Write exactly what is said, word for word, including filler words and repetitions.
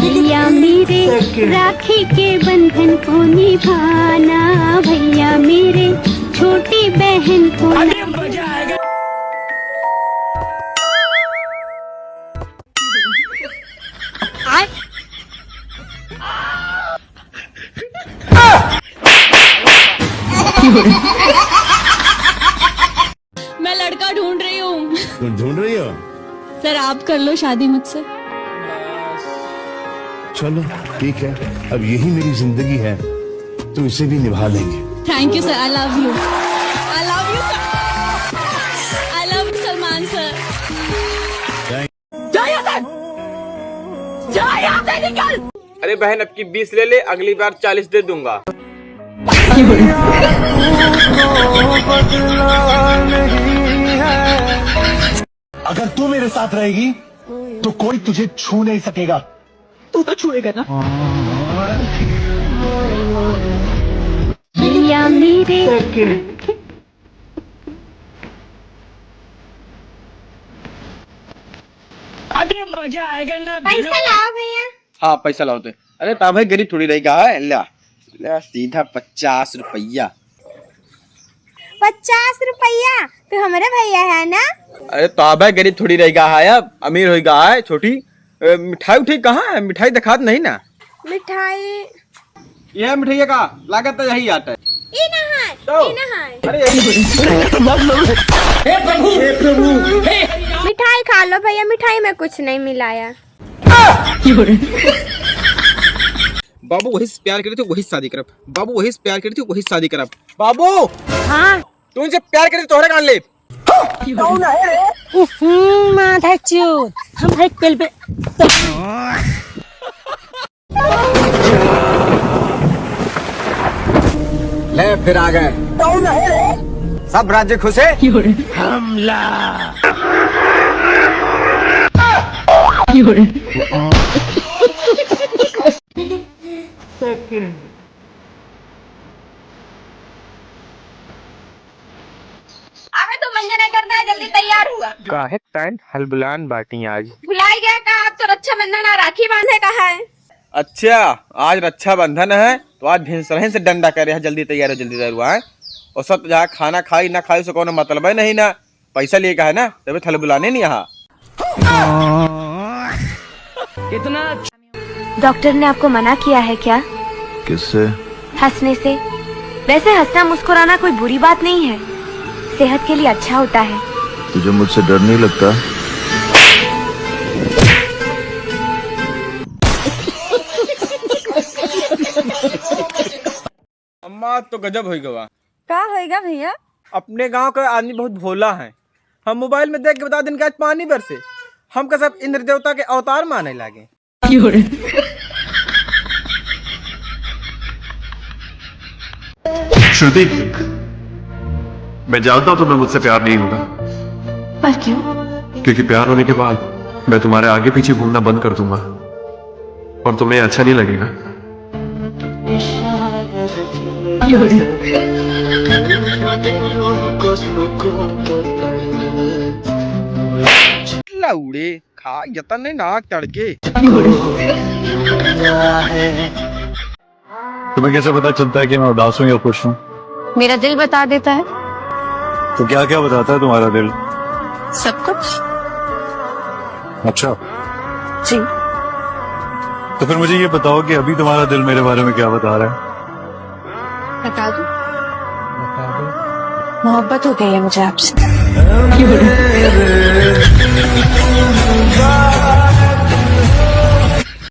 भैया मेरे, राखी के बंधन को निभाना, भैया मेरे, छोटी बहन को ना। मैं लड़का ढूंढ रही हूँ। तुम ढूंढ रही हो? सर, आप कर लो शादी मुझसे। चलो, ठीक है, अब यही मेरी जिंदगी है, तो इसे भी निभा लेंगे। Thank you sir, I love you, I love you sir, I love you Salman sir. जा यहाँ से, जा यहाँ से निकल। अरे बहन, अब की बीस ले ले, अगली बार चालीस दे दूंगा। अगर तू मेरे साथ रहेगी तो कोई तुझे छू नहीं सकेगा। तू तो छुएगा ना। भैया मेरे। अरे मजा आएगा ना। पैसा लाओ भैया। हाँ, पैसा लाओ ते। अरे ता भाई, गरीब थोड़ी रही का है, ला, ला सीधा पचास रुपया। पचास रुपया? तू हमरे भैया है ना? अरे ता भाई, गरीब थोड़ी रही का है, अब अमीर होई का है, छोटी। ए, मिठाई उठाई कहाँ है? मिठाई दिखात नहीं ना। मिठाई? यह मिठाई का लागत है, यही आता है। ई ना है, तो? ई ना है। अरे यही। हे प्रभु, हे प्रभु, हे। मिठाई खा लो भैया, मिठाई में कुछ नहीं मिलाया। बाबू वही से प्यार करी थी, वही से शादी करब। बाबू वही से प्यार करी थी, वही से शादी करब। बाबू। हाँ। तू उनसे प्यार करे तो तोहरे कान ले। कौन है रे? उहुं, माथा चोद। हम है पेल पे। ले, फिर आ गए। कौन है रे? सब राज्य खुश है? हमला। अबे तू मंजन करता है, जल्दी तैयार हुआ। काहे टाइम हलबुलान बाटी आज? भुलाई गया का? आज तो रक्षाबंधन आ, राखी बांधे का है। अच्छा, आज रक्षाबंधन है तो आज भिनसरही से डंडा करे है, जल्दी तैयार हो, जल्दी तैयार हुआ है। और सब जहाँ खाना खाई ना खाई, उसे कोनो मतलब है नहीं ना, पैसा लिए का है ना, तभी हलबुलाने नहीं यहाँ। इतना डॉक्टर ने आपको मना किया है क्या? किससे? हंसने से। वैसे हंसना मुस्कुराना कोई बुरी बात नहीं है, सेहत के लिए अच्छा होता है। तुझे मुझसे डर नहीं लगता? अम्मा, आज तो गजब होई गवा। का होइगा भैया? अपने गांव का आदमी बहुत भोला है। हम मोबाइल में देख के बता दिन के आज पानी बरसे। हमका सब इंद्र देवता के अवतार माने लागे। श्रुति, मैं जानता हूं तुम्हें मुझसे प्यार नहीं होगा। पर क्यों? क्योंकि प्यार होने के बाद मैं तुम्हारे आगे पीछे घूमना बंद कर दूंगा। और तुम्हें अच्छा नहीं लगेगा। लौड़े, खा जतन ने नाक चढ़ के। तुम्हें कैसे पता चलता है कि मैं उदास हूँ या खुश हूँ? मेरा दिल बता देता है। तो क्या क्या बताता है तुम्हारा दिल? सब कुछ। अच्छा। जी। तो फिर मुझे ये बताओ कि अभी तुम्हारा दिल मेरे बारे में क्या बता रहा है? बता दूं? मोहब्बत हो गई है मुझे आपसे।